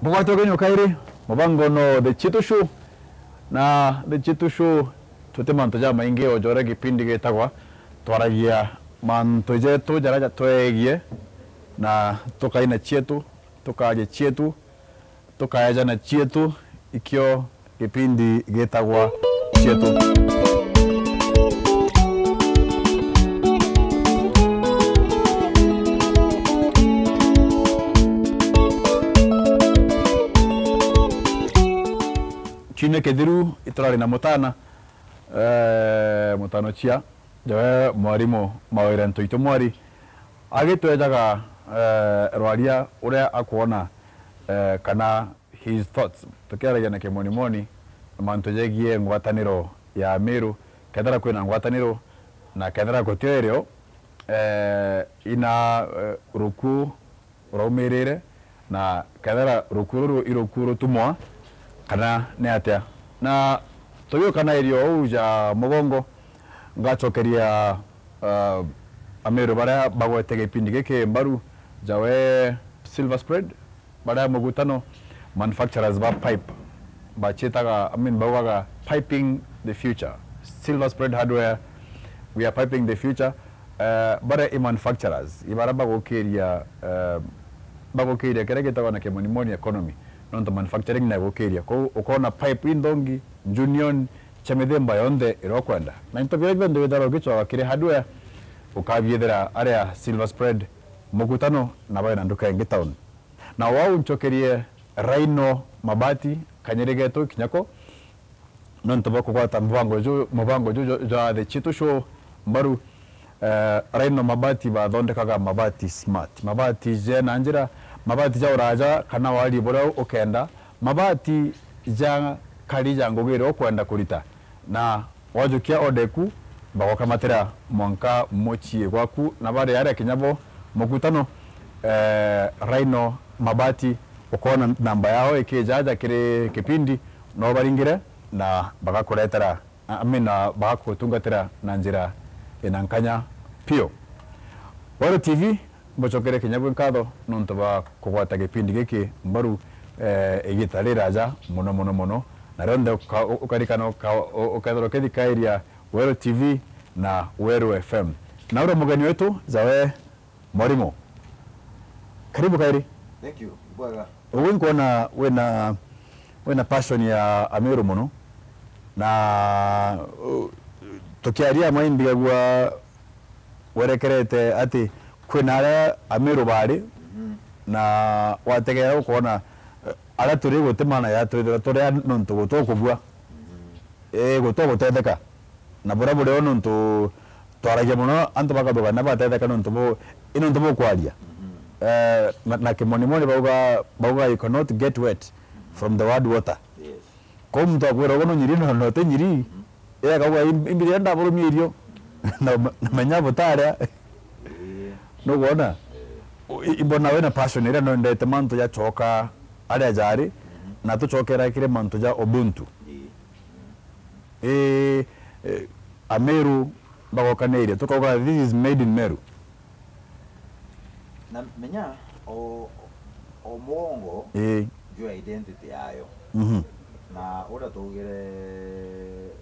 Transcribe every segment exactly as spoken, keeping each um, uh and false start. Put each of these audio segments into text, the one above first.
Bugwate ugeni ukairi, mubango no The Chitu Show. Na The Chitu Show, tuti mantu jamaingi o joria kipindi gitagwa, twaragia mantu jetu jaria jatwegie, na tukaina cietu, tukaria cietu, tukaejana cietu, ikio gipindi gitagwa Cietu. Kiumia kithiru iturari na mutana, eh, mutano cia, jawe mwarimu Mawira Ntoito Mwari, agitwejaga, eh, rwaria uria akwona, eh, kana his thoughts. Tukiaragia na kimonimoni mantu jegie ngwataniro ya Meru, kethira kwina ngwataniro na kethira gutio irio, eh, ina, eh, ruku raumirire, na kethira ruku ruru i ruku rutumwa, kana ni atia. Na tugiukana irio uu ja mugongo, ngacokeria, eh, Ameru baria bagwete gipindi giki mbaru, jawe Silver Spread, baria mugutano, manufacturers ba pipe, bachitaga, I mean, baugaga, "Piping the future." Silver Spread Hardware, we are piping the future. Eh, baria i manufacturers, i baria bagukiria, eh, bagukiria kiria gitagwa na kimonimoni economy, nontu manufacturing na igukiria. Kou ukona pipe inthongi, union, cia mithemba yonthe iria ukwenda. Na into biria bionthe withagirwa ugicoka kiri hardware, ukabiethira aria Silver Spread, mugutano, na baina nduka ingi town. Na wau ncokerie Rhino Mabati, kanyiri getu kinya ko, nontu bwa kugwata mubango ju-, mubango ju jwa, jwa The Chitu Show mbaru. Eh, Rhino Mabati bathondekaga mabati smart, mabati jena njira, mabati ja uraja kana wari buria ukenda, mabati ja kari ja ngugi iria ukwenda kurita. Na wajukia order eku, bagokamatira mwanka mucii gwaku, na bari aria kinya bo mukutano, eh, Rhino Mabati, ukona namba yao ikijaja kiri kipindi, no baringire na bagakuretera, I mean, na bagagutungatira na njira ina nkanya piu. Weru T V, mbacokere kinya bwi nkatho nontu bwa kugwata gipindi giki mbaru, eh, igita riraja mono, mono, mono. Na rionthe uka-, u-, ukarikana uka-, u-, ukethirwa ukithikairia Weru T V na Weru F M. Na uria mugeni wetu, jawe mwarimu. Karibu kairi. Thank you. Bwega. Ugu nkwona wina, wina passion ya Ameru mono. Na, uh, tukiaria amwe imbigagua werekerete ati kwina aria Ameru bari, mhm, na wategera ukoona, eh, aria turi guti maana ya twithira turi a nontu gutukubua. Mhm. Ii, gutukutetheka. Na buria buri o nontu twaragia mono, antu bakathugania batetheka nontu bu-, i nontu bukwaria. Mhm. Eh, na, na kimonimoni bauga, bauga, "You cannot get wet from the word water." Yes. Kou muntu akwira uguo nunyiri, no, no ti nyiri. Mhm. Ii, akauga, "Im-, imbi riria ndaburumia irio, na, na menya butaria." Ii. Nukwona? Ii. U-, i-, imbona wina passion iria nwendete mantu jacoka aria jari, mhm, na tucokera kiri mantu ja Ubuntu. Ii. Ii, eh, Ameru bagokaniria, tukauga, "This is made in Meru." Na menya, o, o mugongo, ii, jwi identity yayo. Mhm. Na uria twaugire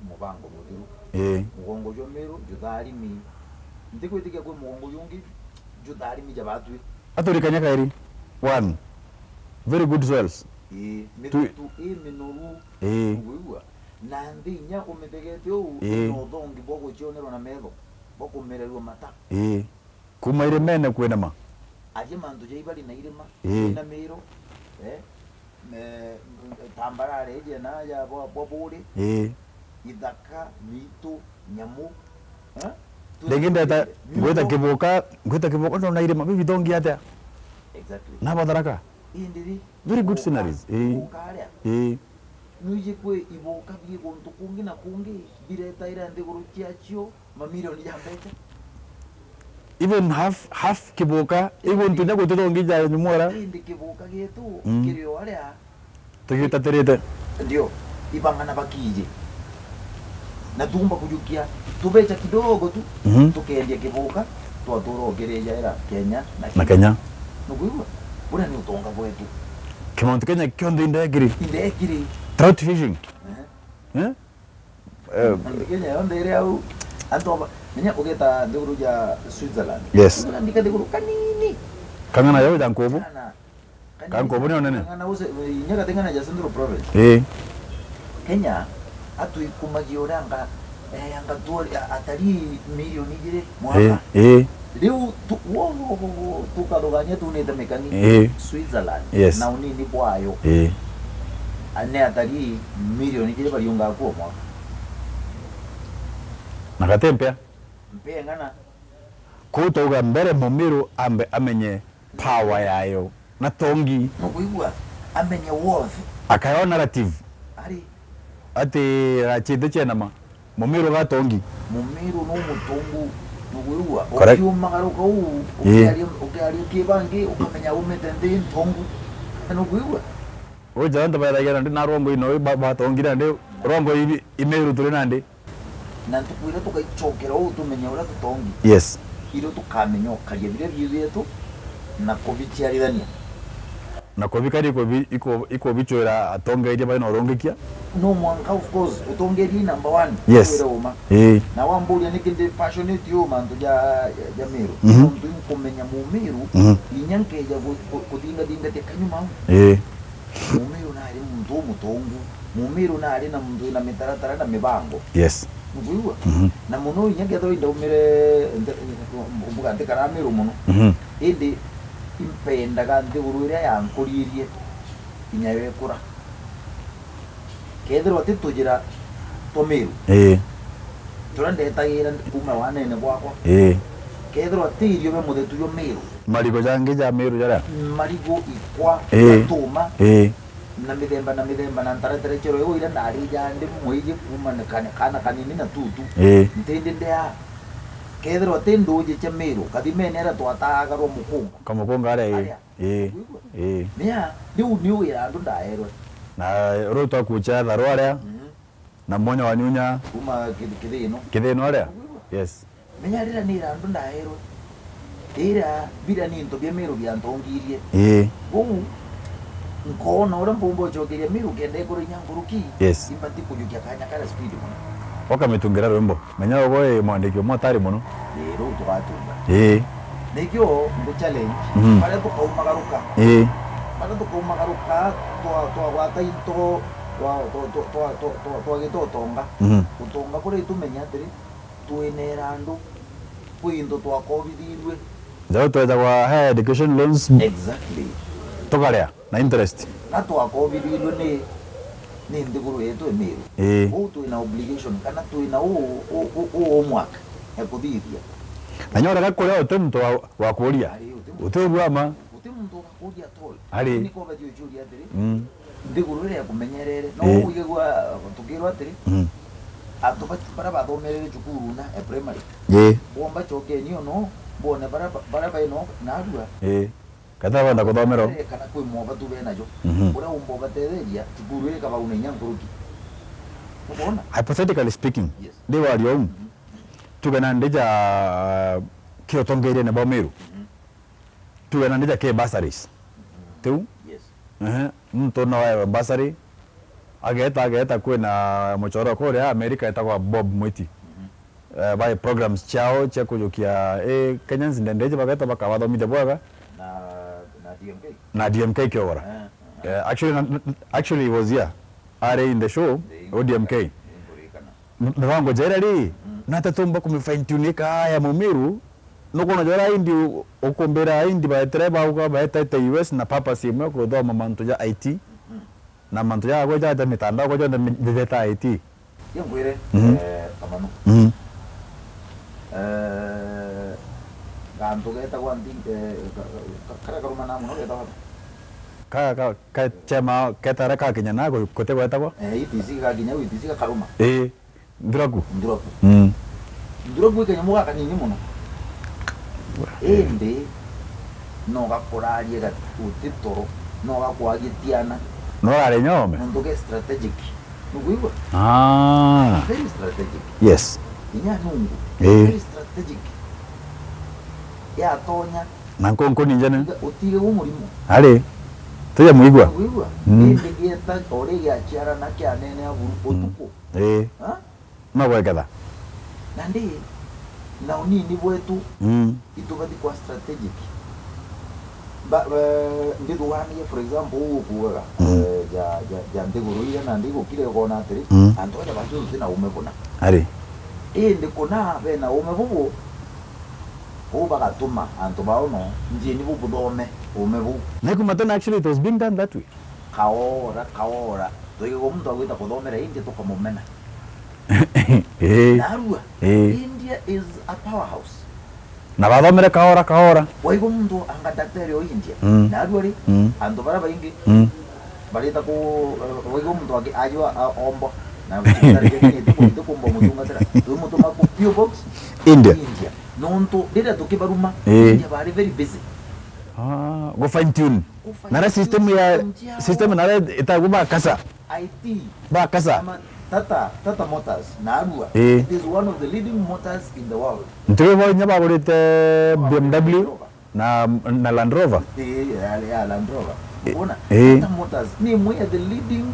mubango muthiru, ii, mugongo jwa Meru jutharimi. Ntikwitikia kwi mugongo jungi jutharimi ja batwi. Aturikania kairi. One. Very good soils. Ii, tu- mitutu ii minoru. Ii. Nguigua. Na nthi inya umitegete uu, ii, ina uthongi bwa gucionerwa na metho, bwa kumererua mata. Ii. Kuma irimene kwina ma. Aria mantu ja ibari na irima, ii, kwina miro, eh, me-, tambarare iji na ja bwa, bwa buri, ii, ithaka, miitu, nyamu, eh? Ringi ndeta, ngwita Kibuka, ngwita Kibuka, ndona irima, bibi thongi atia? Exactly. Na Batharaka. Indi ri, very good sceneries. Ii. Kibuka aria. Ii. Nwiji kwi ibuka bie guntu kungi na kungi biretaira nthiguru ciacio mamirioni ja mbeca. Even half, half Kibuka, i guntu nya guti thongi ja nyumura. Indi Kibuka gietu, mm, kiri o aria tugitatirite. Ndio, ibang'ana bakiji. Na tuumba kujukia, tubecha kidogo tu, mhm, tukendia Kibuka, twatura ukirijaira Kenya na Kenya. Nukwigua? Buria ni utonga bwetu. Ki Mount Kenya kionthe indekiri. Indekiri. Trout fishing. Eh? Eh? Eh, Mount Kenya yonthe iri au. Antu aba, menya ugeta nthiguru ja Switzerland. Yes. Switzerland ni kathiguru kanini. Kang'ana yo ja nkubu. Kana Ka nkubu ni onene. Ng'ana use, inya kating'ana ja Central Province. Ii. Kenya, atwikumagia uria anga, eh, anga tu, a-, atarii milioni ijiri mwaka. Ii, ii. Riu tu, wo, wo, wo, wo, tukathugania tunite mikang'i. Ii. Switzerland, yes, na unini bwayo. Ii. A, ni atarii milioni ijiri bariungaa kuo mwaka. Na gati mpea. Mpea ng'ana. Kuu twauga mbere Mumiru ambe amenye power yayo na tongi. Nukwigua? Amenye worth. Akayo narrative. Ari. Ati rachite cienama. Mumiru ga tongi. Mumiru no mutongu. Nukwigua? Correct. Ukiumagaruka uu, ii, ukiaria, ukiaria kibangi, ukamenya umite nthi ntongu. Nukwigua? Uja antu baithagia nandi na rongo ino ba-, batongire nandi rongo ibi, Imiru turi nandi. Na ntuku iria tugaicokera uu tumenye uria tutongi, yes, irio tukamenya ukaria biria biu bietu na kubiciarithania. Na kubikaria ikubi-, iku-, ikubicwira atongeria bai na urungikia. No mwanka, of course, utongeria i number one, yes, wira uma. Ii. Na wamburia niki ndi passionate uu mantu ja, ja, ja Miru. Mhm. Nontu inkumenya Mumiru, mhm, inya nkeja ku-, ku-, kuthingathingatia kanyuma au. Ii. Mumiru nari muntu umutongu. Mumiru nari na muntu wina mitaratara na mibango. Yes. Nukwigua? Mhm. Na muno inya kethirwa indaumire nte-, mbuga ntikara Miru muno. Mhm. Indi impendaga nthiguru iria yankuririe inya yo ikura. Kethirwa ti tujira twa Miru. Ii. Turia ndetagira kuma wanene bwakwa. Ii. Kethirwa ti irio bia muthetu jwa Miru. Marigo jangi ja Miru jaria? Marigo, ikwa, ii, gatuma, ii, na mithemba na mithemba na ntaratara cia roego iria ndarijaga ndi mwiji kuma ni kana, kana kanini na tutu. Ii. Ntindi ndia. Kethirwa ti nduji cia Miru, kathimene aria twataga rwa mukunga. Kamukunga aria, ii. Aria. Ii. Wigua? Ii. Nia, riu ni wira andu ndaerwe. Na riu twakucha tharu aria, mhm, na mwanya wa nyunya. Kuma kithi-, kithino. Kithino aria? Wigua? Yes. Menya rira ni irandu ndaerwe. Ira bira ni into bia Miru biantongirie. Ii. Uu, nkoona uria mpumba ucokeria Miru kenda ikuru inya nkuruki. Yes. Imbati kujukia kanya kara speed muno. Ukamitungira rwimbo. Menya ugo i mwandiki umwe atari muno. Ii, ruu tugatunga. Ii. Nikio ngu challenge, mhm, baria tukaumagaruka. Ii. Baria tukaumagaruka, twa-, twagwata into, twa-, twa-, twa-, twa-, twa-, twa-, twagita utonga. Mhm. Utonga kuria itumenya atiri, twinera andu kwi into twakobithirue. Jau twejagwa higher education loans. Exactly. Tukaria na interest. Na twakobithirue ni, ni nthiguru yetu i Miru. Ii. Uu twina obligation, kana twina u, u, u, u homework ya kuthithia. Na nyorega kuria uti muntu wa, wa kuria. Ari, uti muntu. Uti urua ma. Uti muntu wa kuria at all. Ari. Niko ubathii ucuria atiri, mm, nthiguru iria ikumenyerere. No, ii, wigagua tukirwa atiri, mm, antu ba-, baria bathomerere cukuru na e primary. Ii. Bomba cokeni ono, bone baria ba-, baria baino narua. Ii. Kethira benda kuthomera u. Eh, kana kwi moba tu benajo. Mhm. Uria umba ubatetheria, cukuru ii ikaba una inya nkuruki. Ukoona? Hypothetically speaking, yes, ndi waria u, mhm, tuge nandi ja, uh, ki utongeriene bwa Miru. Mhm. Tuge nandi ja ki bursaries. Mhm. Tiu? Yes. Ehe. Muntu no aewe bursary, ageta, ageta kwina muchoro kuria America etagwa Bob Mwiti. Mhm. Eh, bai programs ciao cia kujukia, eh, Kenyans ndendeji bageta bakabathomithia bwega. Na, na D M K. Na D M K kiogora. Eh, eh. Eh, actually, na, na, actually he was here. Ari in the show, eh, O D M K. Inkuririkana. M-, mibango jaira ri, mm, nate tumba kumi fine tune ikaya Mumiru, nukwona jora indi u-, ukumbira indi baetere bauga baetete U S na purpose imwe kuthoma mantu ja I T. Mm. Na mantu jagwe jate mitandao kwa jonthe mi-, njejeta I T. Yo ngwire, mhm, eh, Kamanu. Mhm. Eh, gantu getagwa nthi-, eh, ka-, ka-, ka-, karia karumana muno getagwa ata? Ka, ka, ka chema ketara kakinya na gu-, gutigwetagwa? Eh, E T C gakinya, E T C gakaruma. Ii. Nthuraku? Nthuraku. Mm. Nthuraku i kanyamu gakanini muno. Indi no gakurarie ga-, uti toro, no gakwagie tiana. No rare nyome? Nontu ge strategic. Nukwigua? Ah. Very strategic. Yes. Inya nungu. Eh. Very strategic. Yatonya. Na nkunku ninje ni? Utige, utige u murimo. Ari. Tija mwigua? Wigua? Mm. Indi gieta o ri giaciarana kianenea buru utuku. Ii. Ha? No gweketha. Na ndi, na unini bwetu, mm, itubathi kwa strategic. Ba, eh, ndithuganirie, for example, uu ukuugaga, mm, eh, ja, ja, ja nthiguru iria nandi igukire ukona atiri, mm, antu aja bacio tuti na ume buna. Ari. Indi kuna bena ume bubu, uu bagatuma antu bao no, njini bu buthome ume buu. Na ikuma tene, actually, it was being done that way. Kaora, kaora. Twigagwa muntu agwita kuthomera India, tukamumena. Ii. Narua. Ii. India is a powerhouse. Na bathomere kaora kaora. Waigua muntu anga daktari o India. Mm. Narua ri, mm, antu baria baingi, mm, barita ku, waigua muntu aki-, ajua, a, ombo. Na gutikari kiri ntiku-, ntikumba umutungatira. Twimutuma ku P O box, India. India. Nontu riria tukibaruma, ii, India bari very busy. Ah, go fine tune. Go fine tune. Nara system ya, system ciao. Nara itagwo bakasa. I T. Bakasa. Ama Tata, Tata Motors, narua. Ii. It is one of the leading motors in the world. Ntiwe bo inya bagurite B M W na, na Land Rover. Ii, ya, ya Land Rover. Ii. Uona? Ii. Tata Motors ni imwe ya the leading,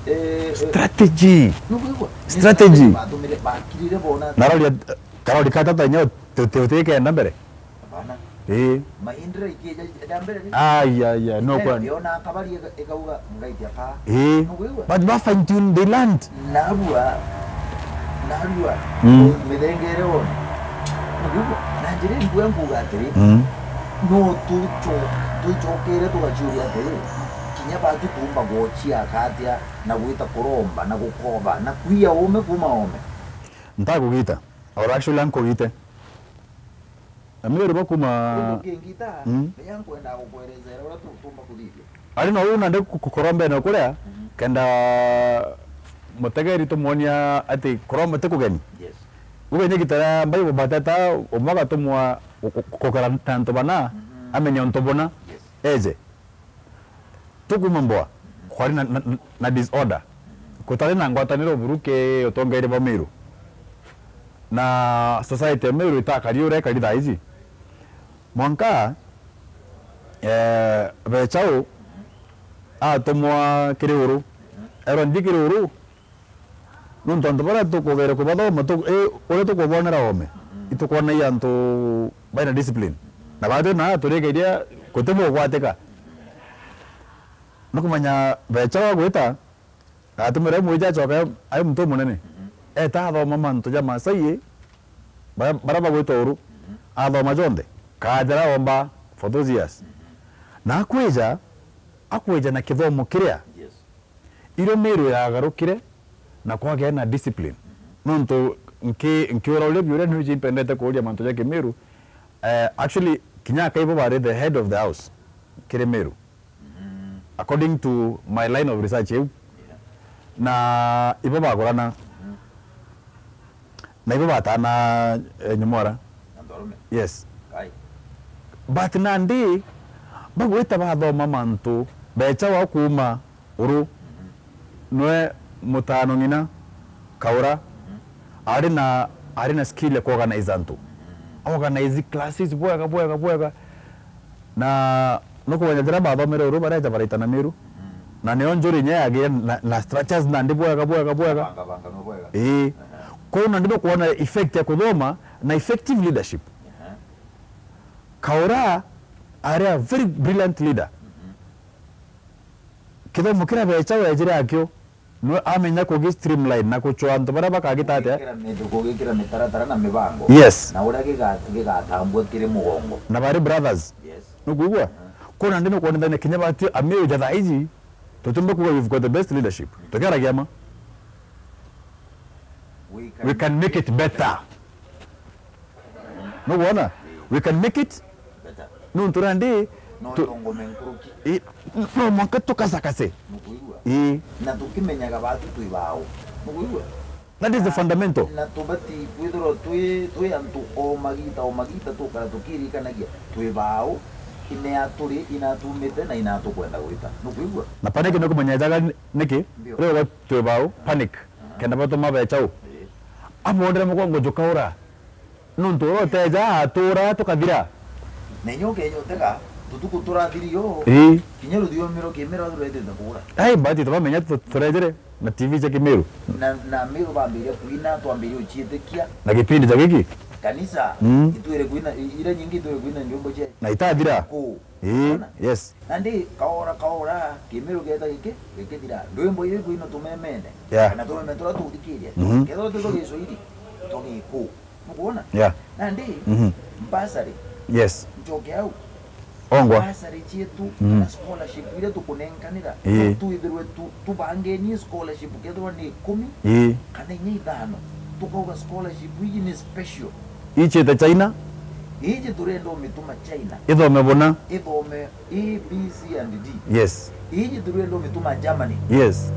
eh, eh, strategy. Nukwigua? Strategy. Ni strategy batumire, bakirire bona. Narori, karori ka Tata inya uti, uti, utikenda mbere. Hapana. Ii. Mahindra ikija rĩa mbere rĩ? Ai, ai, ai, no kwani. Yona kabari ika-, ikauga, "Ngaitia ka." Ii. Nugwigua? But ba fine tune, they learned. Narua, narua. Mm. Mithengere wona. Nugwigua? Na njira imwe nkuga atiri, mm, no tucho-, tuchokere tugaciuria atiri, kinya batu tuumba gwochia katia na gwita kuromba na gukoba na kuia ume kuma ome. Ntakugita. Or actually, ankugite. Amiru bakuma. Riu ukingita, mm, menya nkwenda gukwerezera uria tu-, tuumba kuthithia. Ari no uu nandi ku-, ku-, kuromba ene kuria, mhm, kenda mutegeri tumwonia ati kuromba ti kugeni. Yes. Ugenye gitara mbai bubateta, umwe agatumwa gu-, gu-, gukara na antu bana, mhm, amenye untu buna, yes, eje. Tukuma mbwa, kwari na, na, na disorder. Kutari na ngwataniro buru ki utongeria bwa Meru. Na society ya Meru itakari uria ikari thaa iji. Mwanka, eh, Bechau atumwa kiri uru. Erwa nthi kiri uru, nontu antu baria tukugere kubathoma, tu-, i, uria tukubonera ome, mm, itukwona i antu baina discipline. Na bathi na turigeria guti bugwatika. Nukumenya Bechau agwita, atumire mwiji acoka ai muntu umunene. Mm-hmm. Eta athoma mantu ja Maasai, bara, bara bagwita uru. Mm-hmm. Athoma jonthe. Kaja araomba for those years. Mm-hmm. Na akwija, akwija na kithomo kiria, yes, irio Meru yagarukire na kwagea na discipline. Nontu nki-, nkiura uria biuria niu impendete kuuria mantu ja Kimeru. Eh, actually, kinya aka ibo bari the head of the house kiri Meru. Mm. According to my line of research iu. Yeah. Na ibo bagurana. Mm. Na ibo batana, eh, nyumora. Anthorume. Yes. Kai. But nandi, bagwita bathoma mantu, Becha wa kuuma uru, mhm, nwe mutano ng'ina, Kaura, mhm, ari na, ari na skill ya kuorganize antu. Mhm. Organize classes bwega, bwega, bwega. Na nukumenya jira bathomere uru bareja baraitana Meru. Mm. Na nio njuri inya yagire na, na structures nandi bwega, bwega, bwega. Banga, banga, no bwega. Ii. Aha. Kwou nandi nukwona effect ya kuthoma na effective leadership. Aha. Kaura ari a very brilliant leader. Mhm. Kithomo kiria Becha wejire akio, nwe amenya kugi streamline na kuchwa antu baria bakagita atia? Kugikira mi-, kugikira mitaratara na mibango. Yes. Na uria giga-, gigatambua kiri mugongo. Na bari brothers. Yes. Nukwigua? Uh-huh. Kwou nandi nukwonithania kinya bati Amiru ja thaa iji, tutiumba kuga we've got the best leadership. Tukiaragia ma. We can make it better. Nukwona? We can make it. Better. Nontu nandi no tu-, ithongome nkuruki. I, no mwanka tukasakase. Nukwigua? Ii. Na tukimenyaga batu twi bau. Nukwigua? That is the fundamental. Na tubati kwithirwa twi, twi antu o magita, o magita tukara tukiririkanagia twi bau, ine aturi, ina atumite na ina atukwenda gwita. Nukwigua? Na panic ni kumenya jaga niki? Ndio. Riu twi bau, panic. Aha. Kenda batuma Becha u. Ii. Abondere mugongo jukaura. Nontu uria uteja atura tukathira. Na inya ukeja utega, Utuku turathiri yo, ii, kinya ruthiomi rwa Kimiru ruretete kuura. Ai, but tubamenya tu-, turejere na T V cia Kimiru. Na, na Miru bambiria kuina, twambiria uciitikia. Na gipindi ja giki? Kanisa, mm, itwire kuina, i-, ira nyingi itwire kuina nyimbo cia na itathira. Ku. Ii, ona? Yes. Nandi kaora kaora, Kimiru geta giki, gikithira. Ndwimbo iri kuina tumemene. Yeah. Kana tumeme turia tuthikirie. Mhm. Kethira tuko Giswahili, tugiku. Nukwona? Yeah. Nandi, mhm, bursary. Yes. Njoke au. Ongwa. Bursary cietu, mm, na scholarship iria tukunenkanira, ii, no twithirwe tu-, tubangenie scholarship kethirwa ni ikumi, ii, kana inya ithano. Tukauga scholarship iji ni special. Ichite China? Iji turenda umituma China. Ithome buna? Ithome A, B, C and D. Yes. Iji turenda umituma Germany. Yes.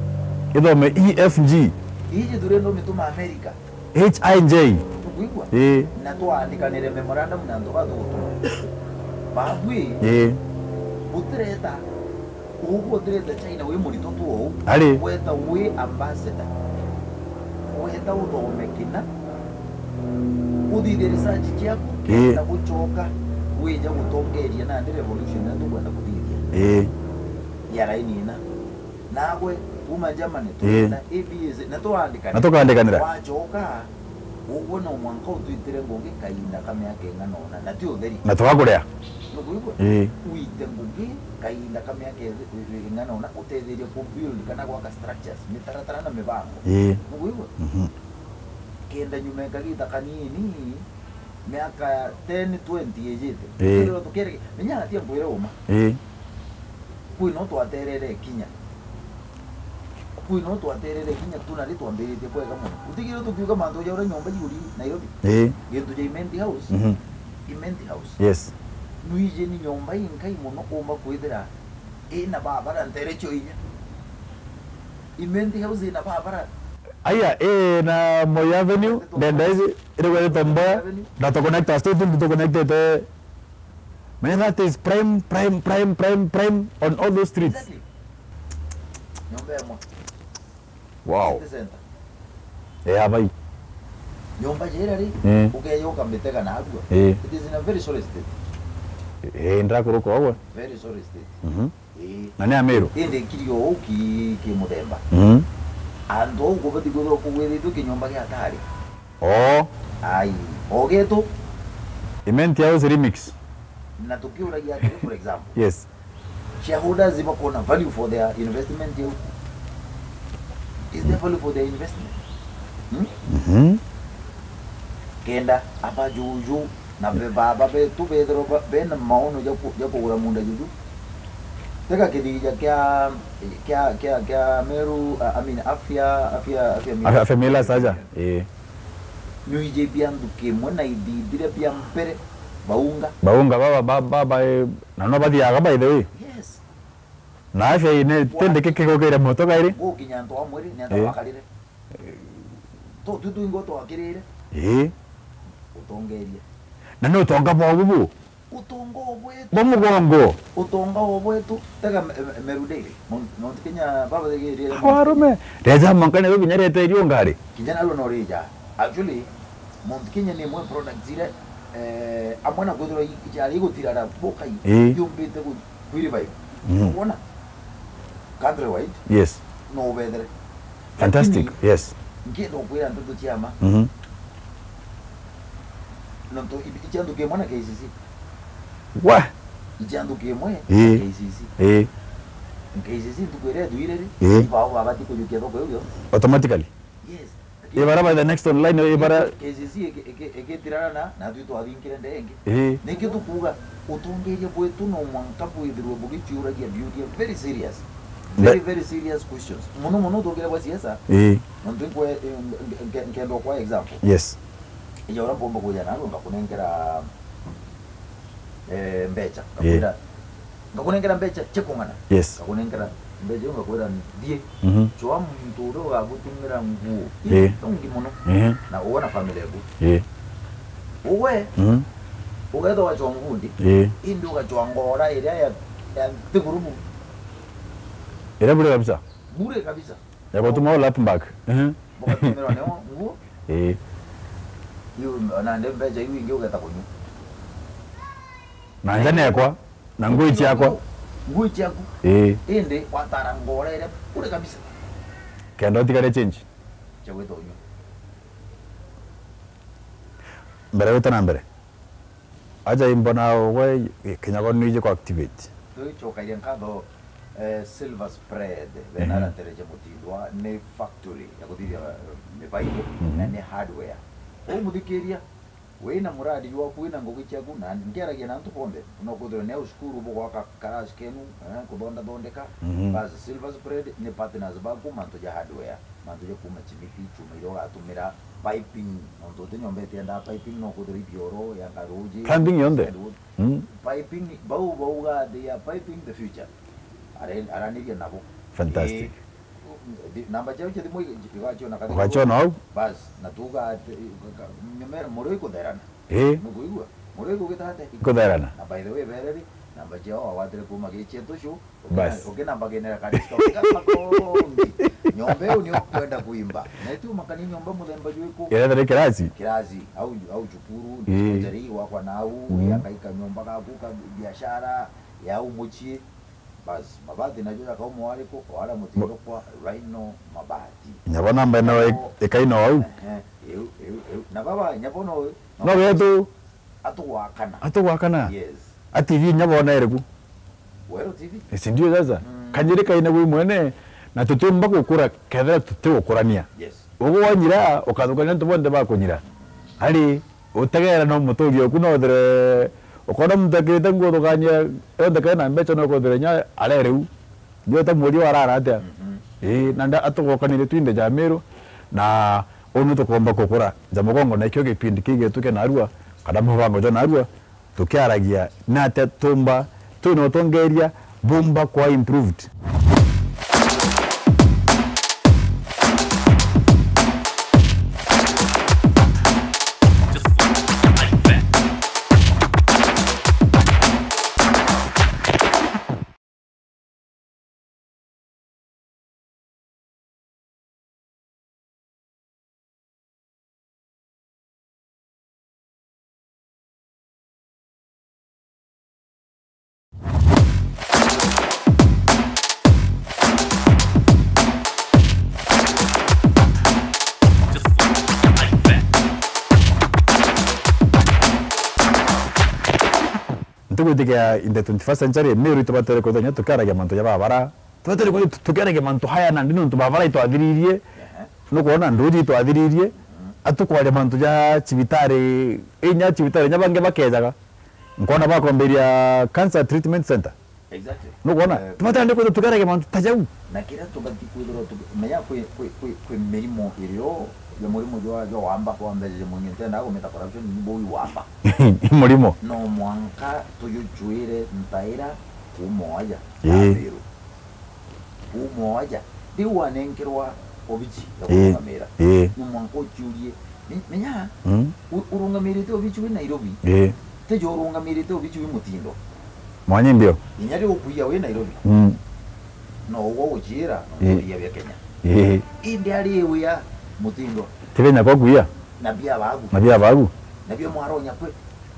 Ithome E F G. Iji turenda umituma America. H I J. Tukwigua? Ii. Na twaandikanire memorandum na antu ba tugutuma. Babwi. Ii. Utireta, ugu utireta China wi murito tu ou. Ari. Weta wi ambassador. Weta uthome kina. Uthithie research ciaku, ii, kenda gucoka wija gutongeria nandi revolution iria tukwenda kuthithia. Ii. Ya raini ina. Nagwe, kuma Germany, ii, twina A B As, na twaandikanira. Na tukaandikanira. Wacoka, ugwe no mwanka utwitire ngugi kainda ka miaka ing'ana una, na ti utheri. Na tugakuria. Nukwigua? Ii. Wite ngugi kainda ka miaka i-, i-, ing'ana una, utetherie ku build kana gwaka structures, mitaratara na mibango. Ii. Nukwigua? Mhm. Kenda nyuma ya kagiita kanini, miaka ten, twenty ijite. Ii. Tuthirwa tukirege-, menya atia nkwire uma. Ii. Kwi no twaterere kinya. Kwi no twaterere kinya tu nari twambiritie kwega mono. Utigire tukiuga mantu ja uria nyomba iguri Nairobi. Ii. Gintu ja Imenti House. Mhm. Imenti House. Yes. Nwiji ni nyomba inkai mono umba kwithira ina babara ntere cio inya. Imenti House ina babara. Aya, ii na Moi Avenue, ndenda iji iri gwetwa Mboya, na to connecta state, to connectete. Menya that is prime, prime, prime, prime, prime on all those streets. Exactly. Nyomba imwe. Wow. City center. Eh, abai. Nyomba jira ri, eh, ukeyoka mitega na agua. Eh. It is in a very sorry state. Eh, ndakuruka ogwe. Very sorry state. Mhm. Ii. Na ni Amiru? Indi nkiri o uu ki, ki muthemba. Mm. Antu au kubati kwithirwa kugwithitwe kinyomba gia atari. Oo. Ai. O gitu. Imenti House remix. Na tukiuragia atiri, for example. Yes. Shareholders ibakuona value for their investment yau. Is there value for their investment? Hmm? Mhm. Kenda aba juju na be-, baba betu bethirwa ba-, bena maono ja ku-, ja kugura munda juju. Teka kithija kia, kia, kia, kia Meru, uh, I mean, Afya, Afya, Afya Millers. Afya, Afya Millers aja. Eh. Nyuije bia nthuki imwe na ithithire bia mpere, baunga. Baunga baba, ba-, baba, eh, na no bathiaga, by the way. Yes. Na Afya ine tende kikigukire moto gairi. Gukinya antu amwe ri, ni antu, eh, bakarire. To tu twingo twakirire. Ii. Utongeria. Na ni utonga bwa bubu. Utonga o bwetu. Bwa mugongo. Utonga o bwetu. Tega me-, me-, Meru Daily. Mount, Mount Kenya, baba thegeri. Awarume. Reja mwanka ni rubinya rete rio ngari. Kijana ruo no rija. Actually, Mount Kenya ni imwe products ira, eh, amwe na kwithirwa i-, ijari igutirara bukai. Ii. Yumbite gu-, kwi revive. Mhm. Wona? Countrywide. Yes. No ubethere. Fantastic. Lakini, yes, nkienda ukwira nteto cia ma. Mhm. Nontu i-, icia nthuki imwe na K C C. Wa? Icia nthuki imwe na, ii, K C C. Ii. K C C ntuku iria ithuire ri, ii, ibao babati kujukia thoko iu yo. Automatically? Yes. Ibara by the next online, ibara. K C C iki-, iki-, ikitirana na, na twi twathingire ndenge. Ii. Niki tukuuga utongeria bwetu no mwanka bwithirwe bugichiuragia biuria very serious. Very, very serious questions. Muno muno utongere bwa siasa. Ii. Nontu nkwe-, nke-, nke-, nkenda kwa example. Yes. Ija uria mpomba kuja narua ngakunenkera, eh, mbecha. Ii. Ngakwira, ngakunenkera mbecha cia kung'ana. Yes. Ngakunenkera mbecha iu ngakwira, "Thii, mhm, chwa muntu uria ugagutumira nguo, ii, ingi muno, ehe, na uwe na family yaku." Ii. Uwe, mhm, ugeeta ugachwa ngundi, ii, indi ugachwa ngora iria ya, ya nthiguru bu. Iria bure kabisa. Bure kabisa. Ya gutuma o lap back. Ehe. Bugatumirwa nio nguo. Ii. Iu, na ndi mbecha iu ingi ugeta kunywa. Na nja nekwa. Na ngui ciakwa. Ngui ciaku. Ii. Indi watara ngora iria kuri kabisa. Kenda utigare change. Cia gwita unyua. Mbere wite na mbere. Aja imbona we kinyago niji ku activate. Tuicokagia nkatho, eh, Silver Spread, bena, mhm, aratereja mutindwa ni factory ya kuthithia, eh, mibaibu, mhm, na ni hardware. Uu muthikiria, wina muradi jwaku, wina ngugi ciaku, na nkiaragia na antu bonthe, no kwithirwa ni au cukuru bugwaka karasi kenu, eh, kuthonda thondeka, mhm, basi Silver Spread ni partners baku mantu ja hardware, mantu ja kuma chimiti, chuma iria ugatumira, piping, nontu uti nyomba itiendaa piping, no kwithirwa ibioro, yanga ruji, plumbing yonthe. Sandwood. Mm. Piping, bau bauga they are piping the future. Are-, araniria nabo. Fantastic. Ii, namba ciao cia thimu igaciona kathiri. Ugaciona au? Bas, na tuga ati, ka-, ka-, nyomera, murui kutherana. Ii. Nukuigua? Murui kugita atia? Kutherana. Na by the way, bereri, namba ciao wagwatire kuma gichia tushu, bas. Ukinambaginira ka disco ka makongi. Nyomba iu ni ukwenda kuimba. Na itu makani nyomba muthemba jwiku? Irethera kirasi? Kirasi, au, au cukuru, ii, dispensary, wakwa nau, mm, yakaika nyomba gaku ka biashara, ya au mucii. Bas, mabati najo jakauma wariku, wara mutindo kwa Rhino Mabati. Nyabo namba ino ikaina au? Ehe, iu, iu, iu. Na baba, nyabo no, no getu. Atugwakana. Atugwakana? Yes. A T V nyabo na iriku? Weru T V. Si ndio sasa? Mm. Kanyiri kaina gwi mwene, na tutiumba gukura kethira tutigukurania. Yes. Ugu wanyira, ukathukania antu bonthe bakunyira. Ari, utegera no mutugi oku no uthire, ukona muntu akirite nguthukania, yonthe kaina mbeca no kuthire nya arere u. Ndio ta mweri warara atia? Mhm. Ii, na nda-, atugokanirie twinde ja Meru, na uu ni tukomba kukura ja mugongo, na ikio gipindi kigetu kia narua, kana mubango jwa narua, tukiaragia na atia tumba, twina utongeria bumba kwa improved. Ntigwitikia in the twenty-first century, Meru itubatere kwithira kinya tukiaragia mantu ja babara. Tubatere kwithira tu-, tukiaragia mantu jaya nandi nontu babara itwathiririe. Ehe. Nukwona nduji itwathiririe. Mhm. Atukwaria mantu ja cibitari, inya cibitari, inya bangi bakejaga. Nkona bakomberia cancer treatment center. Exactly. Nukwona? Eh, tubatere kwithira tukiaragia mantu ta jau. Na kiria tubati kwithirwa tuki-, menya kwi, kwi, kwi, kwi mirimo irio ya murimo jwa, jwa wamba kwa mbeca ja mwingi, ntiendaga kumita corruption, ni bui wamba. Murimo. No mwanka tujujuire ntaira kuuma oaja. Ii. Abiru. Kuuma oaja. Riu wanenkerwa obici ya, ii, kurungamira. Ii. No mwanka uciurie. Me-, menya, mm, u-, urungamirite obici wi Nairobi. Ii. Tejo urungamirite obici wi Mutindo. Mwanya imbio. Inya ri ukuia wi Nairobi. Mm. No ugo uciira, no, ii, kuria bia Kenya. Ii. Indi ari wia Mutindo. Ti Kenya kwa kuia? Na bia bagu. Na bia bagu. Na bia mwaro nyakwe.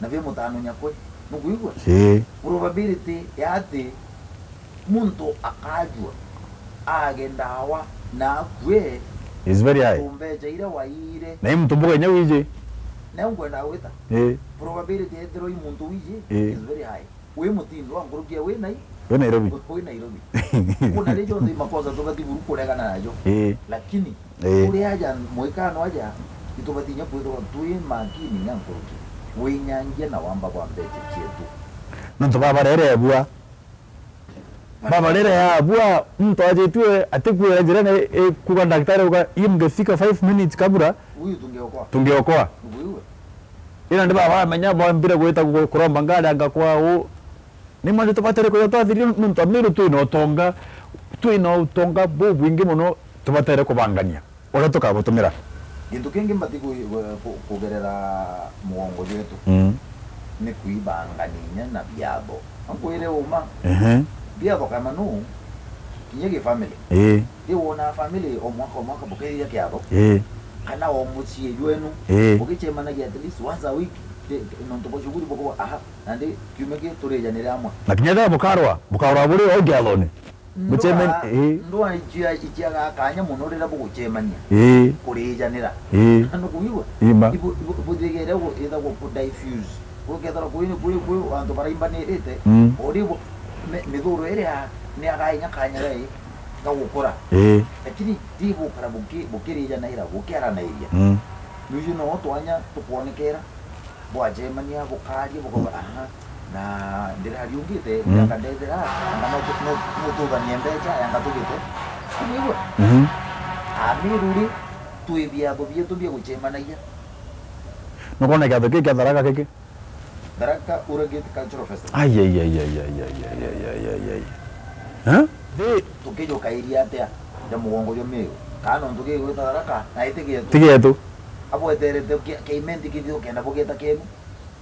Na bia mutano nyakwe. Nukuigua? Ii. Probability ya ati muntu akajua, age ndawa, na akue, is very high. Mbeca iria waire. Na i muntu mbuga inya wiji. Na nkwenda gwita. Ii. Probability ethirwa i muntu wiji, ii, is very high. Wi Mutindo wa nkuruki ya wi Nai-, wi Nairobi. Wi Nairobi. Kuna ri jonthe makosa tubati buru kuregana najo. Ii. Lakini, ii, kuri aja, mwikano aja, itubati inya kwithirwa twi makini inya nkuruki. Winyangia na wamba bwa mbeca cietu. Nontu baba rere ebua. Baba rere abua, muntu ajitue atikwira njirene, e, kuga daktari uga, "Hii mngefika five minutes kabla, huyu tungeokoa." Tungeokoa. Nguiwe. Ina ndi baba amenya bombire gwita gu-, kuromba ngari anga kwa u. Ni mwandu tubatere kwithirwa twathirie nontu Amiru twina utonga, twina utonga bubwingi muno tubatere kubangania uria tukabutumira. Gintu kingi mbati ku-, ku-, kugerera mugongo jwetu, mm, ni kwibangania inya na biatho. Ankwire uma, ehe, biatho kana nu, kinya gi family. Ii. Ti wona family o mwaka o mwaka bukethia kiatho? Ii. Kana o mucii jwenu, ii, bugicemanagia at least once a week? Ti, ti, nontu bwa shughuli buko, aha, nandi kiumia ki turijanire amwe. Na kinya ethira bukarwa, bukarwa buri o ngiathoni. Bucemeni, ndwaa, ii. Ndwaa icia, iciaga kanya mono riria bugucemania. Ii. Kurijanira. Ii. Na nukuigua? Ima. Ibu-, ibu-, buthigire gu-, ithagwo ku diffuse. Gukethirwa kwi, kwi, kwi antu baraimbanirite, mm, uri bu-, mi-, mithuro iria ni againya kanya gai ga gukura. Ii. Lakini ti bukara buki-, bukirijanaira, bukiaranairia. Mm. Nuju no twanya tukwonekera. Bwacemania, bukaaria, bukauga, "Aha, na ndirariungite, mm, yanga ndethera, yanga no tu-, no, no tuthanie mbecha, yanga tugite." Unaigua? Mhm. Amiru ri, twi biatho bietu bia gucemanagia. Nukwona kiatho kii kia Tharaka giki? Tharaka Uragate Cultural Festival. Ai, ai, ai. Eh? Thi- Tukijukairia atia ja mugongo jwa Miru? Kana nontu gigwita Tharaka, na iti gietu. Ti gietu. Abweterete kia-, kiimenti kithithwe kenda bugita kienu.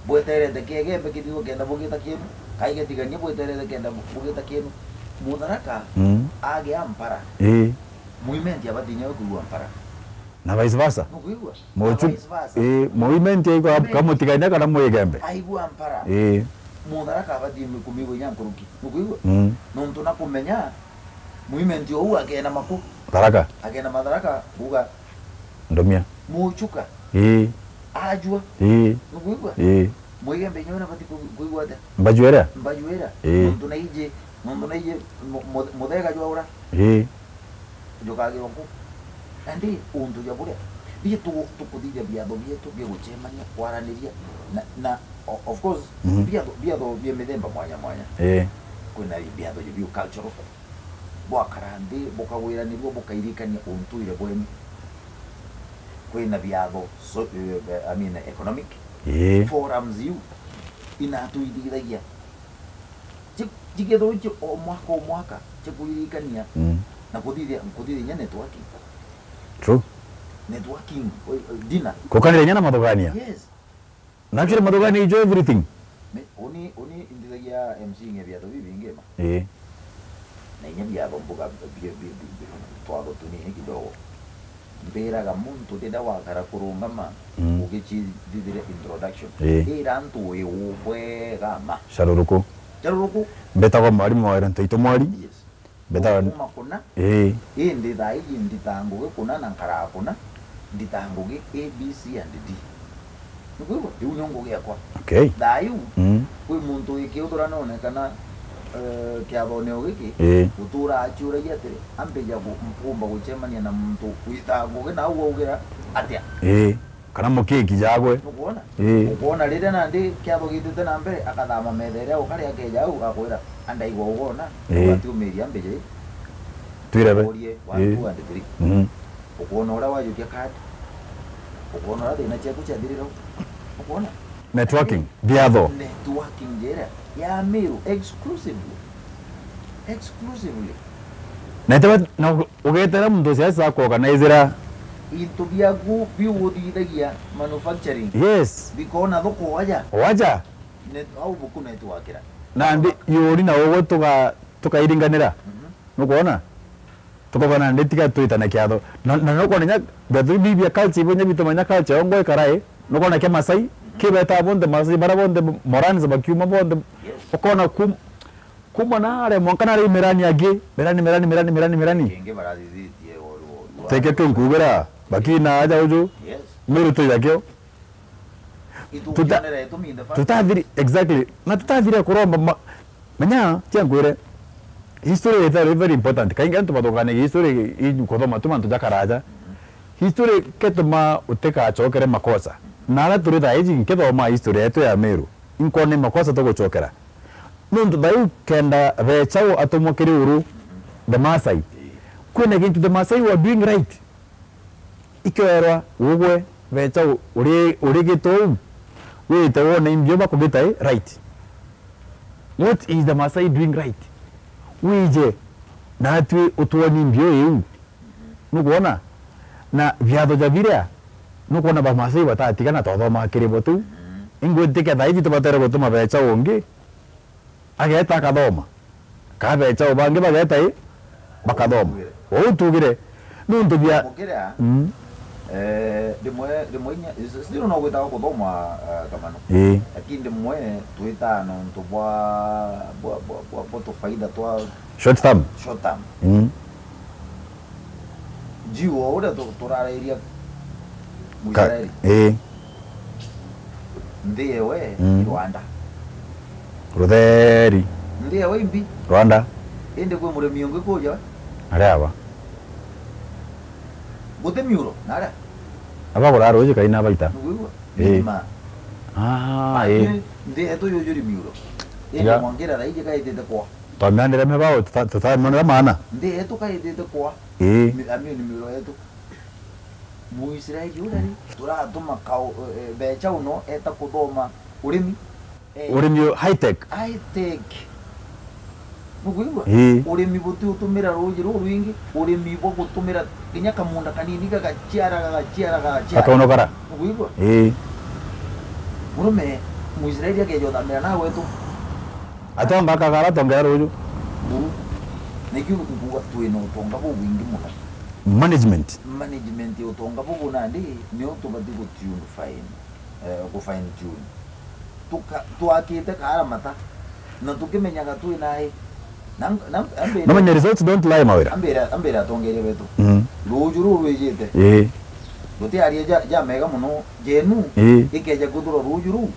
Bweterete kia Igembe kithithwe kenda bugita kienu. Kai getigania bweterete kenda bu-, bugita kienu. Mutharaka, mm, agia mpara. Ii. Muimenti abatinya kwigua mpara. Na vice versa. Nukwigua? Na Muchu-, vice versa. Ii, muimenti aigua, muimenti, kamutigania kana mwigembe. Aigua mpara. Ii. Mutharaka abatie kumigua inya nkuruki. Nukwigua? Mm. Nontu na kumenya, muimenti ou akena maku. Tharaka. Akena Matharaka, kuga, "Ndumia." Muchuka. Ii. Ajua. Ii. Nukwigua? Ii. Mwigembe inya we nabati ku-, kwigua atia? Mbajuera? Mbajuera. Ii. Nontu naiji, nontu naiji mu-, mu-, muthega jwaura. Ii. Njukagirwa nku. Nandi untu ja buria, bie tu-, tukuthithia biatho bietu bia gucemania, kwaraniria, na, na, o-, of course, mhm, biatho, biatho bia mithemba mwanya mwanya. Ii. Kwina biatho ja biu cultural, bwakara nthi, bukagwiranirua, bukairikania untuire bwenu. Kwina biatho, so, eh, I mean, economic. Ii. Forums iu inatuithithagia. Chi-, chikethirwa ichi o mwaka o mwaka, chikuririkania, mm, na kuthithia, kuthithia networking. True. Networking, o-, o-, dinner. Kukanira inya na mathugania. Yes. Na actually mathugania ijo everything. Me-, uni, uni indithagia M C nge biatho bibingi ma. Ii. Na inya biatho mbuga bi-, bi-, bi-, bi-, twatho tunini kidogo. Mbiraga muntu riria wakara kurungama, mm, ugicithithire introduction. Ii. Ira antu wi u bwega ma. Caruruku. Caruruku. Mbetagwa mwarimu wa Ntaito Mwari. Yes. Mbetagwa kuma kuna. Ii. Indi thaa iji ndita ngugi kuna na nkaraa kuna. Ndita ngugi A, B, C and D. Nukwigua? Iu nio ngugi yakwa. Okay. Thaa iu, mm, kwi muntu wikiuthura none kana, eh, kiathone o giki, ii, gutura aciuragia atiri, ambija ku-, mpumba gucemania na muntu wita ngugi na au augira atia? Ii. Kana mukiki jagwe. Nukwona? Ii. Ukwona riria nandi kiatho gitite na mbere, akathama metha iria ukari akeja au akwira, "Andaigua ugona, ii, atiumiria mbija ii." Twirebe. Urie, one, ii, two and three. Mhm. Ukwona uria wajukia card. Ukwona uria thina ciaku ciathirira u. Ukwona? Networking, biatho. Networking njira ya Miru exclusively. Exclusively. Na itewe, na ugetera muntu siasa kuorganizera. Into biaku biu uthithagia manufacturing. Yes. Bikona thoko waja. Waja. Net-, au buku networkira. Nandi yuri na ugwe tuga-, tukairinganira. Mhm. Nukwona? Tukauga nandi tiga twitane kiatho. Na, na nukwona inya biatho bibi bia culture, ibo inya bitumanya culture yongo ikarai. Nukwona kia Masai, mhm, kibeta bonthe Masai, bara bonthe Morans bakiuma bonthe. Yes. Ukona kum-, kuma nare mwanka nare Merani angi, Merani, Merani, Merani, Merani, Merani. Kingi barathithitie oru, oru. Teke tu nkugira, bakina aja uju. Yes. Miru tu jakio. Itu tuta-, kionera itu minde fa. Tutathiri, exactly. Na tutathire kuromba ma-, menya, tia nkwire, history is very, very important. Kaingi antu bathukanagia history i kuthoma tu mantu ja karaja. History ketuma utikacokere makosa. Na ara turi thaa iji nkithoma history yetu ya Meru, inkona ni makosa tugucokera. Nontu thau kenda Bechao atumwa kiri uru, the Maasai. Kwina gintu the Maasai were doing right. Ikerwa ugwe Bechao uri, uri gitu uu, wite wone imbio bakugita i right. What is the Maasai doing right? Wije natwi utwoni imbio iu. Nukwona? Na biatho ja biria, nukwona Bamaasai batatigana twathomaa kiri bo tu. Ingwitikia thaa iji tubatere gutuma Bechao ungi. Ageeta akathoma. Ka Bechao bangi bageeta i, bakathoma. Uu tugire. Uu tugire. Nontu bia, mm. Eh, rimwe, rimwe inya, sijui no gwitaga kuthoma, eh, Kamano. Ii. Lakini rimwe twitaa nontu bwa, bwa, bwa, bwa, bwa tufaida twa short term. Short term. Mm. Jiu o uria tu-, turarairia Ka-, Muisraeli. Ii. Nthi ewe, mm, i Rwanda. Rutheri. Nthi ewe imbi. Rwanda. Indi kwi murimi ungi kuja we? Aria aba. Guti miuro, naria. Aba kuraruji kaina baita. Nuguigua? Ii. Nima. Ah, ii. Nthi etu yujuri miuro. Indi, tiga, mwangira thaiji kaitite kwa. Twamiandire mebao, tuta-, tutamonera maana. Nthi etu kaitite kwa. Ii. Mi-, amio ni miuro yetu. Muisraeli uria ri, turatuma kao-, eh, mbeca uno eta kuthoma urimi. Eh. Urimi u-, high tech. High tech. Nukwigua? Ii. Urimi buti utumira ruuji ruu rwingi, urimi bwa gutumira kinya kamunda kanini gagaciara, gagaciara, gagaciara. Gakaunukara. Nukwigua? Ii. Murume Muisraeli akeja uthamira nawe tu. Atonga akagara tongera ruuju. Buru. Nikio nguga twina utonga bubwingi muno. Management. Management ya utonga bubu nandi nio tubati gu tune fine, eh, gu fine tune. Tuka-, twakite kaara mata, na tukimenyaga twi nai. Na, na, ambire, no menya results don't lie, Mawira. Ambire, ambire atongeria betu. Mm. Ruuju ruu rwijite. Ii. Guti aria ja, ja mega muno jenu, ii, ikeja kwithirwa ruuju ruu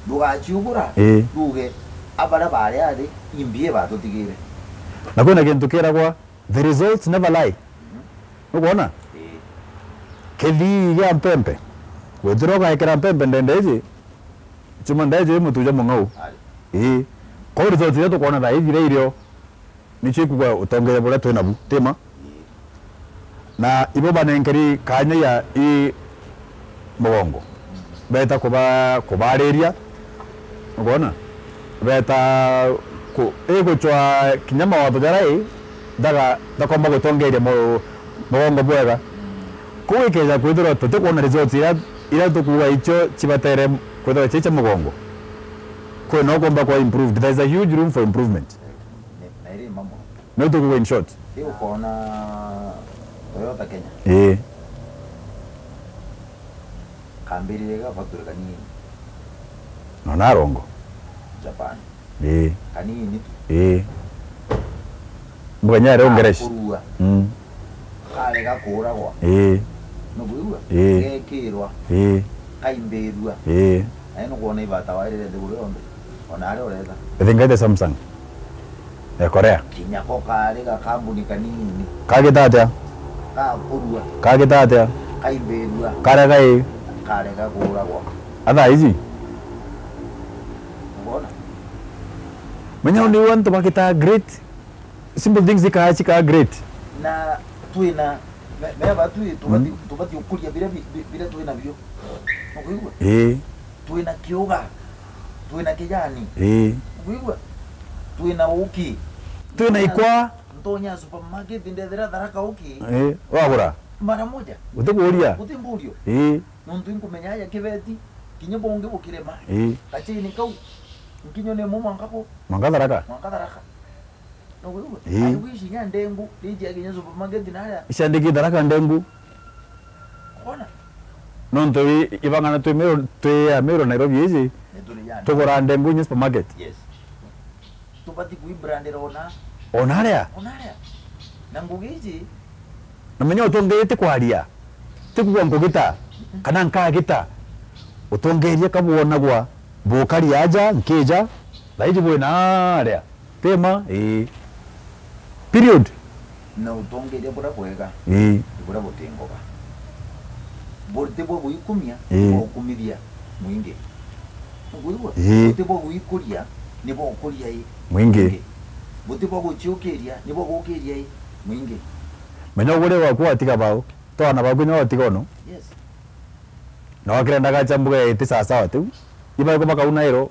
rugaciugura, ii, ruge, abaria bari athi, imbi ibatutigire. Na kwina kintu kiragwa, the results never lie. Mhm. Nukwona? Ii. Kithii gia mpempe. Gwitira ugaikira mpempe ndende iji, chuma ndeje mutuja mung'au. Ari. Ii. Kwa results iria tukwona thaa iji iria irio, nicio ikugwa utongeria buria twi nabu, tima? Ii. Na ibo banenkeri kanya ya i mugongo. Beta kuba-, kubariria, ukwona? Beta ku-, igucwa kinya mawatho jaria i, ndaga-, ndakomba gutongeria mu-, mugongo bwega. Kuu ikeja kwithirwa tutikwona results iria, iria tukuuga icio cibatere kwithirwa cia, cia mugongo, kwina ukomba kwa improved. There is a huge room for improvement. Ni, na iri mamo. No tukuuga in short. Riu ukona Toyota Kenya. Ii. Kambirire ga factory kanini. No narongo. Japan. Ii. Kanini tu. Ii. Mbuga nyare Ungereshi. Kurua. Mm. Karega kuuragwa. Ii. Nukwigua? Ii. Gekirwa. Ii. Kaimbirua. Ii. Na nukwona ibata wairire nthiguru yonthe. Ona aria uretha. Ithingate Samsung. Ya Korea. Kinya ko kari ga kambuni kanini. Kagita atia? Gakurua. Kagita atia? Kaimbirua. Karega ii? Karega kuuragwa. Athaa iji? Ubona? Menya ni antu bagita great. Simple things ikaga, cikaga great. Na twina, me-, meba twi, tubati, mm, tubati ukuria biria bi-, bi-, biria twina bio. Nukwigua? Ii. Twina kiuga. Twina kijani. Ii. Nukwigua? Twina uki. Twina ikwa. Ntonya supermarket ndethira Tharaka uki. Ii. Wagura? Mara moja. Utikuuria? Utimburio. Ii. Nontu inkumenya aja kibeti, kinya bongi bukirema. Ii. Gachini kau. Nkinyo ni mu mwanka ku. Mwanka Tharaka. Mwanka Tharaka. Nukwigua? Ii. Aribu ici nya ndengu, riji akinya supermarket naria. Iciandiki Tharaka ndengu. Kona? Nontu i-, ibang'ana twi Meru, twi ya Meru Nairobi iji. Nituri ya. Tugura ndengu inya supermarket. Yes. Tubati kuibrandira ona. Ona aria. Ona aria. Na ngugi iji. Na menya utongeria ti kwaria. Ti kuuga nkugita. Mm-mm. Kana nkagita. Utongeria ka bwonagwa. Bukari aja, nkija. Thaiji bwina aria. Tema, ii. Period. Na utongeria buria bwega, ii, ni buria butingoga. Buti bwa gwikumia, ii, bwa gukumithia mwingi. Nukwigua? Ii. Buti bwa gwikuria, ni bwa gukuria ii. Mwingi. Mwingi. Buti bwa guciukiria, ni bwa gukiria ii. Mwingi. Menya ugure waku watiga bau. Twana baku nyo watiga ono. Yes. Na wakira ndagacha mbuga iti sawa sawa tiu. Iba iko bakauna iro.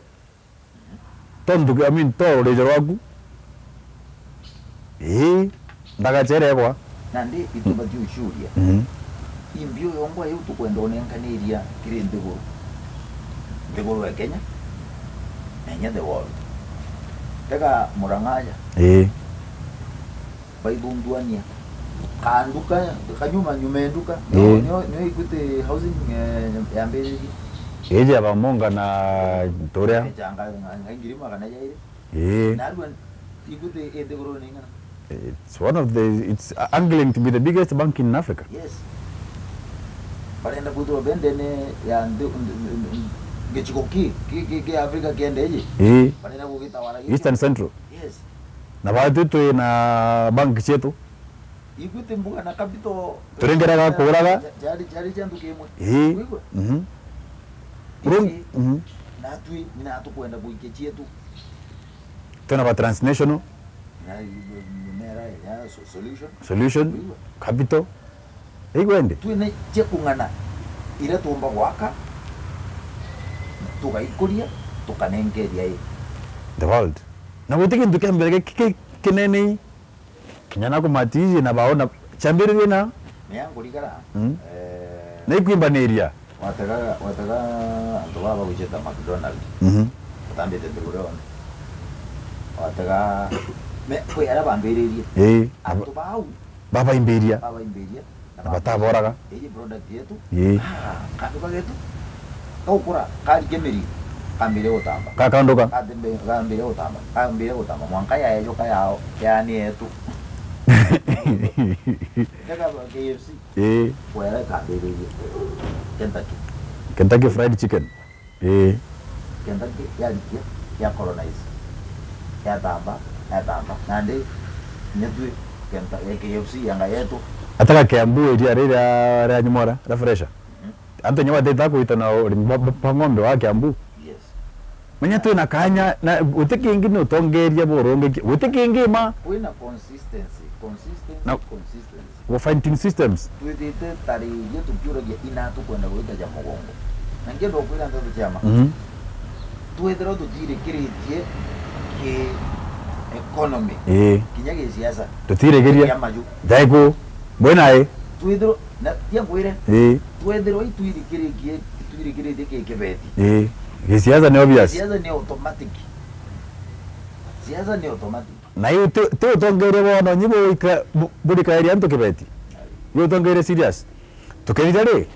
Tontu, I mean, to rurejo rwaku. Ii, ndagachere kwa. Nandi itubati ucuria. Mhm. Imbi uyo ngwa iu tukwenda unenkaniria kiri nthiguru. Nthiguru ya Kenya, na inya the world. Tega Murang'a aja. Ii. Baithunduania. Kanduka, kanyuma, nyuma ya nduka. Ii. Nio, nio, nio Equity Housing, eh, yambiririe. Iji ya Bamonga na Nturia. Changa, nga, nga ngiri magana jairi. Ii. Na arua Equity ii nthiguru ni ing'ana? It's one of the, it's angling to be the biggest bank in Africa. Yes. Barenda kwithirwa be ndene ya nthi, nthi, nthi, nthi, gicigo ki, ki, ki, ki Africa kiende iji. Ii. Barenda gugitawara giki. Eastern Central. Yes. Na batwi twi na bank cietu. Equity mbuga na capital. Turingiraga kuraga. Ja-, jari, jari cia nthuki imwe. Ii. Wigua? Mhm. Ii. Mhm. Natwi, ni na tukwenda guikia cietu. Twina ba transnational. Ya, mimera ya so-, solution. Solution. Wigua? Capital. Igwende. Twina cia kung'ana iria tuumba gwaka, tugaikuria, tukanenkeria i. The world. Na guti gintu kia mbere ki-, ki-, kinene. Kinya na kumatiji na baona ciambiririe na. Ni ya nkurigara. Mm. Eh, na ikwimbanĩria. Watega, watega antu baba bagwicita McDonald. Mhm. Batambite nthiguru yonthe. Watega, me, kwi aria bambiririe. Ii. Antu bau. Babaimbiria. Babaimbiria. Na bataboraga. Iji product yetu. Ii. Ah, kanduka getu. Gaukura, karikia miri, kambire gutamba. Kakanduka. Katembe-, kambire gutamba. Kambire gutamba. Mwanka yaejuka yao, yaani yetu. Tega K F C. Ii. Kwera ikambiririe. Kentucky. Kentucky Fried Chicken. Ii. Kentucky yarikia, ya colonize. Yatamba, yatamba. Nandi, inya twi Kenta-, K F C yanga yetu. Ataka Kiambu area riria ria Nyumora, ria Fresha. Mhm. Antu inya batita kuita na urimi bwa, bwa, bwa ng'ombe wa Kiambu. Yes. Menya twina kanya, na guti kingi ni utongeria burungi ki-, guti kingi ma. Kwina consistency, consistency, na consistency. Gu fine tune systems. Twithite tariria tukiuragia ina tukwenda gwita ja mugongo. Na ngienda ukwira nteto ciama. Mhm. Twithirwa tutirikiritie ki economy. Ii. Kinya gi siasa. Tutirikiria. Kia maju. Jaiku. Bwena i. Twithirwa, na tia ngwire. Ii. Twithirwa itwirikirikie, itwirikiritie ki kibeti. Ii. Gi siasa ni obvious. Siasa ni automatic. Siasa ni automatic. Na iu ti, ti utongeria bwa ononyi buika-, bu-, burikaeria antu kibeti. Ni utongeria serious. Tukethithia ri,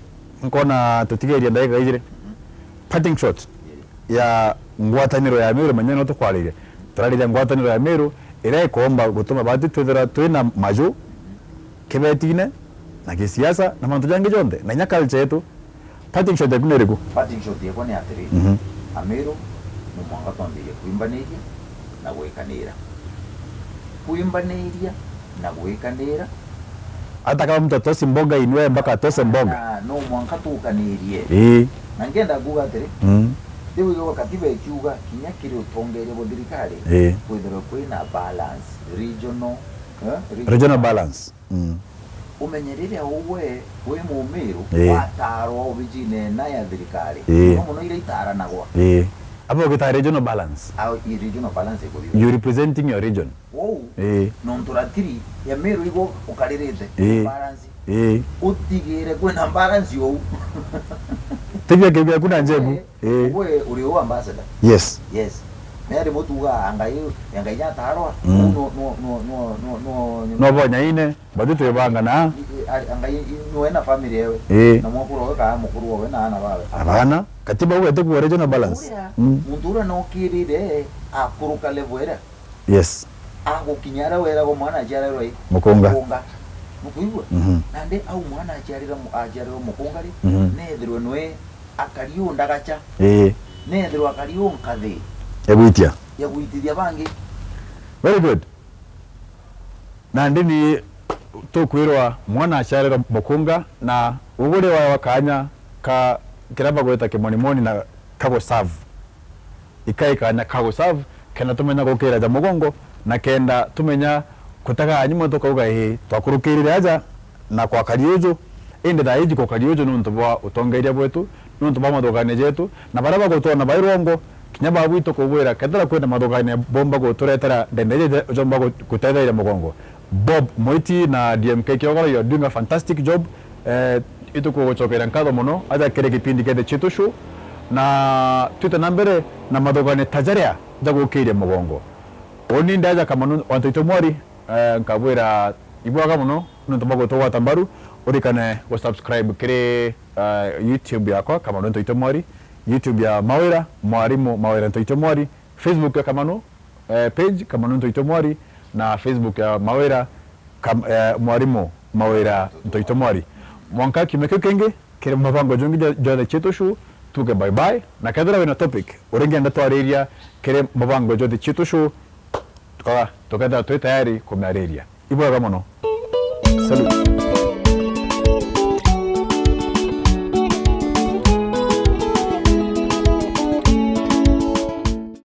nkona tutigeria ndagika ijiri. Parting shot ya ngwataniro ya Meru, menya no tukwaririe. Turariria ngwataniro ya Meru, iria ikomba gutuma bati twithira twina maju kibetine na gisiasa na mantu jangi jonthe, na inya culture yetu. Parting shot yaku ni iriku? Parting shot yakwa ni atiri, mhm, Amiru, no mwanka twambirie kwimbaniria na gwikanira. Kwimbaniria na gwikanira. Hata kama mtu atosi mboga inwe mpaka atose mboga. Na no mwanka tukanirie. Ii. Na ngenda kuuga atiri, mm, riu iyo katiba ikiuga kinya kiri utongeria bwa thirikari, ii, kwithirwe kwina balance, regional, eh, regional balance. Mm. Umenye riria ugwe wi Mumiru, ii, watarwa obijine na ya thirikari. Ii. Muno muno iria itaranagwa. Ii. Aba ugita regional balance. Au, i regional balance ikuthithua. You representing your region. Ou, ii, nontu ratiri ya Miru igwe ukaririte, ii, balance. Ii. Utigire kwina balance ou. Tibia kiu biaku na njebu. Ii. Ii. Ugwe uri u ambassador. Yes. Yes. Mary Mutuga, angai, angai nyatarwa. Mm. No, no, no, no, no, no, no. No bonya ine. Batu twibanga na. I, i, a-, anga i, i, nwe na family ewe. Ii. Na mwakuru owe kaa mukuru owe na ana bawe. Abana. Katiba ugete ku regional balance. Uria, mm, muntu uria nokirire akuruka level iria. Yes. Agukinya aria weragwo mwana aciarerwa i? Mukunga. Mukunga. Nukuigua? Mhm. Nandi au mwana aciarira mu-, aciarirwa mukunga ri, mhm, nethirwe nwe akari u ndagacha. Ii. Nethirwe akari u nkathi. Ya gwitia. Ya gwitithia bangi. Very good. Nandi ni tukwirwa mwana aciarirwa mukunga, na uguri waewa kanya ka kiria bagwita kimonimoni na ka guserve. Ikai kanya ka guserve, kenda tumenya gukira ja mugongo, na kenda tumenya kutega nyuma tukauga, ii, twakurukirire aja na kwakari uju, indi thaa iji kukari uju nuntu bwa utongeria bwetu, nuntu bwa mathugania jetu, na baria bagutwona bai rwongo, kinya ba gwitu kubwira, kethira kwina mathugania bomba guturetera ndende jeje jomba gu-, gutetheria mugongo. Bob Mwiti na D M K Kiogora, you are doing a fantastic job. Eh, itukugucokeria nkatho muno aja kiri kipindi kia The Chitu Show, na twite na mbere na mathugania ta jaria jagukiria mugongo. Uni ndaja Kamanu wa Ntaito Mwari, eh, nkabwira Ibwega mono nontu bwa gutugwata mbaru. Urikane gu subscribe kiri, uh, YouTube yakwa, Kamanu Ntoito Mwari, YouTube ya Mawira, Mwarimu Mawira Ntoito Mwari, Facebook ya Kamanu, eh, page Kamanu Ntoito Mwari, na Facebook ya Mawira, Kam-, eh, Mwarimu Mawira Ntoito Mwari. Mwanka kiumia kiu kingi, kiri mubango jungi jo-, jonthe Cietu Show, tuge bye bye. Na kethira wina topic uringenda twariria kiri mubango jonthe Cietu Show, tuka-, tukethira twi tayari kumiariria. Ibwega mono. Salute.